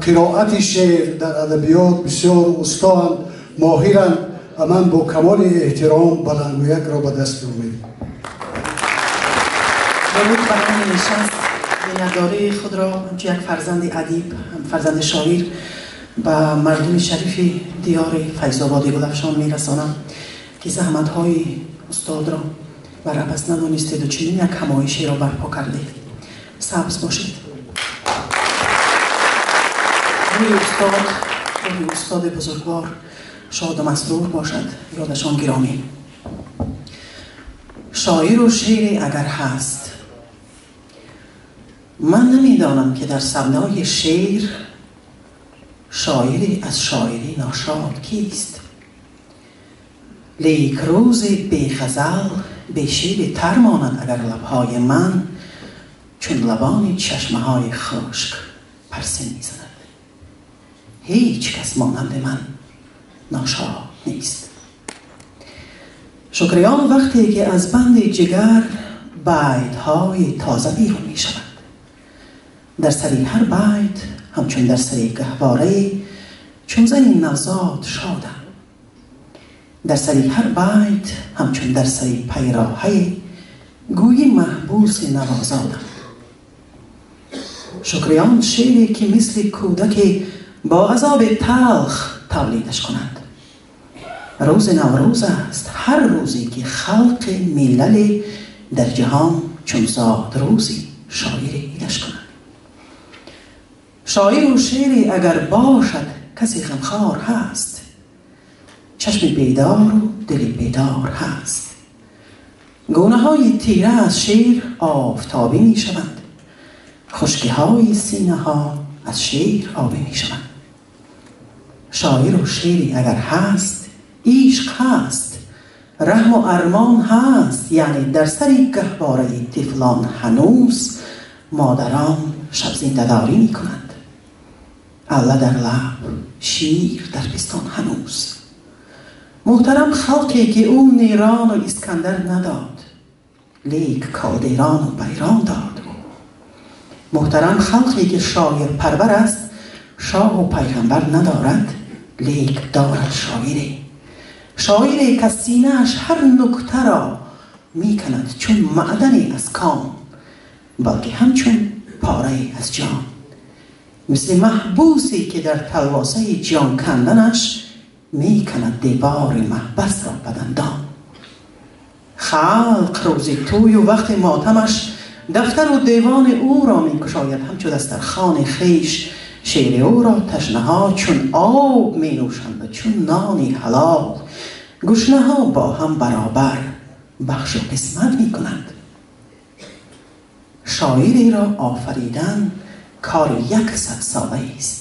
Қироати шеър, дар адабиёт бисёр устоанд, моҳиранд ва ман бо камоли эҳтиром баландгӯякро ба даст медиҳам. Дуруд ба ҳамаи нишаст. Миннатдории худро ҳамчун як фарзанди адиб, фарзанди шоир ба мардуми шарифи диёри Файзободи Гулафшон мерасонам, ки заҳматҳои устодро бар абас надонистеду чунин як ҳамоишеро барпо кардед. Сабз бошед. Рӯҳи устод, рӯҳи устоди бузургвор шоду масрур бошад, ёдашон гиромӣ. Шоиру шеъре агар ҳаст, ман намедонам, ки дар савдои шеър шоире аз шоирӣ ношод кист. Лек рӯзи беғазал бешеъри тар монад, агар лабҳои ман чун лабони чашмаҳои хушк парсе мезанад. Ҳеҷ кас монанди ман ношод нест. Шукриён вақте ки аз банди ҷигар байтҳои тоза берун мешавад, дар сари ҳар байт ҳамчун дар сари гаҳворае чун зани навзод шодам, дар сари ҳар байт ҳамчун дар сари пайроҳае гӯйи маҳбуси навозодам. Шукриён шеъре ки мисли кӯдаке бо азоби талх тавлидаш кунанд. Рӯзи Наврӯз аст ҳар рӯзе ки халқи миллале дар ҷаҳон чун зод рӯзи шоире идаш кунанд. Шоиру шеъре агар бошад, касе ғамхор ҳаст, чашми бедору дили бедор ҳаст. Гунаҳои тира аз шеър офтобӣ мешаванд, хушкиҳои синаҳо аз шеър обӣ мешаванд. Шоиру шеъре агар ҳаст, ишқ ҳаст, раҳму армон ҳаст, яъне дар сари гаҳвораи тифлон ҳанӯз модарон шабзиндадорӣ мекунанд. Алла дар лаб, шир дар пистон ҳанӯз. Муҳтарам халқе ки ӯ Нерону Искандар надод, лек Калдерону Байрон дод. Муҳтарам халқе ки шоир парвар аст, шоҳу пайғамбар надорад, лек дорад шоире. Шоире ки аз синааш ҳар нуктаро мекунад чун маъдане аз ком, балки ҳамчун порае аз ҷон. Мисли маҳбусе ки дар талвосаи ҷон канданаш мекунад девори маҳбасро ба дандон. Халқ рӯзи тӯю вақти мотамаш дафтару девони ӯро мекушояд, ҳамчу дастархони хеш шеъри ӯро ташнаҳо чун об менӯшанд ва чун нони ҳалол гушнаҳо бо ҳам баробар бахшу қисмат мекунанд. Шоиреро офаридан кори 100 солаест,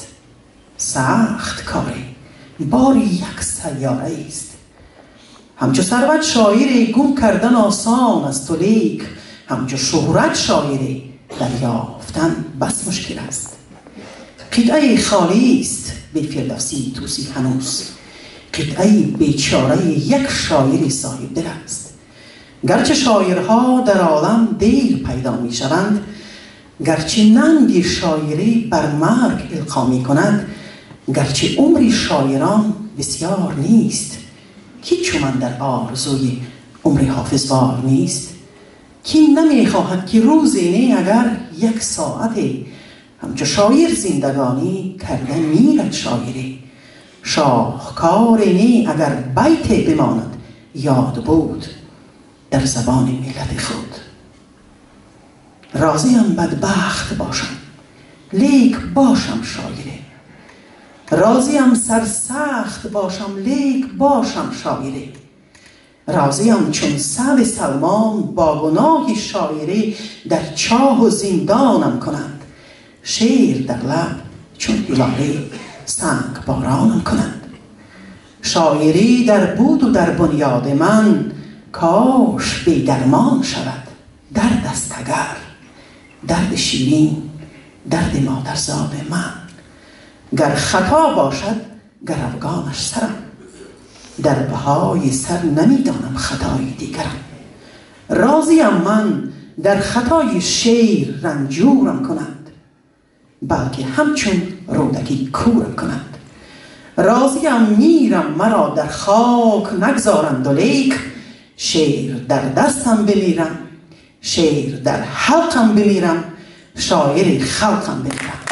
сахт коре, бори як сайёраест. Ҳамчу сарват шоире гум кардан осон аст, лек ҳамчу шӯҳрат шоире дарёфтан бас мушкил аст. Қитъаи холист бе Фирдавсии Тӯсӣ ҳанӯз, қитъаи бечораи як шоири соҳибдил аст. Гарчи шоирҳо дар олам дер пайдо мешаванд, гарчи нанги шоирӣ бар марг илқо мекунад, гарчи умри шоирон бисёр нест, ки чуман дар орзуи умри ҳофизвор нест, ки намехоҳад ки рӯзе не агар як соате ҳамчу шоир зиндагонӣ карда мирад шоире. Шоҳкоре не агар байте бимонад ёд буд дар забони миллати худ. Розиам бадбахт бошам, лек бошам шоире. Розиам сарсахт бошам, лек бошам шоире. Розиам чун Саъди Салмон бо гуноҳи шоирӣ дар чоҳу зиндонам кунанд, шеър дар лаб чун ҳилолӣ сангборонам кунанд. Шоирӣ дар буду дар бунёди ман кош бедармон шавад дард аст агар, дарди ширин, дарди модарзоди ман. Гар хато бошад гаравгонаш сарам, дар баҳои сар намедонам хатои дигарам. Розиам ман дар хатои шеър ранҷурам кунанд, Балки ҳамчун Рӯдакӣ кӯрам кунанд. Розиям мирам, маро дар хок нагзоранд, лек шеър дар дастам бимирам, шеър дар ҳалқам бимирам, шоири халқам бимирам.